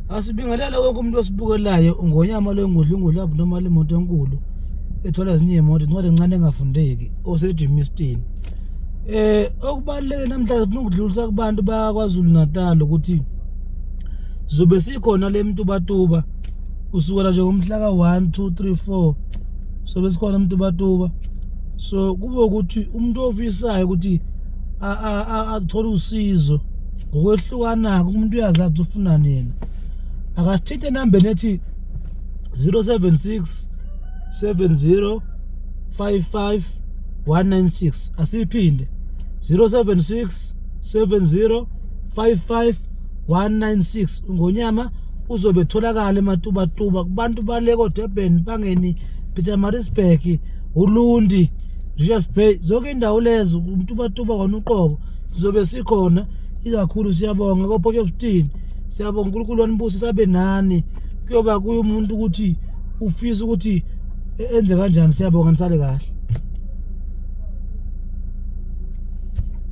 Asibingelele wonke umuntu osibukelayo ungonyama lwengudla ingudla noma imoto enkulu ethwala ezinye iy'moto incwadi encane engafundeki oseJimistini. Okubaluleke namhlanje sifuna ukudlulisa kubantu bakwaZulu Natal ukuthi zobe sikhona le Mtubatuba kusukela nje ngomhla ka-1 2 3 4 sobe sikhona eMtubatuba. So kube ukuthi umuntu ofisayo ukuthi athole usizo ngokwehlukana-ke umuntu uyazazi ufunani yena akasithinte enambeni ethi 076 70 55 196 asiyiphinde 076 70 55 196 ungonyama uzobe etholakala ematubatuba kubantu bale koDurban Pangeni Pietermaritzburg Ulundi Richards Bay zonke indawo lezo umtubatuba kona uqobo sizobe sikhona ikakhulu siyabonga koPort Shepstone siyabonga uNkulunkulu wanibusisa abe nani kuyoba kuye umuntu ukuthi ufisa ukuthi enze kanjani siyabonga nisale kahle.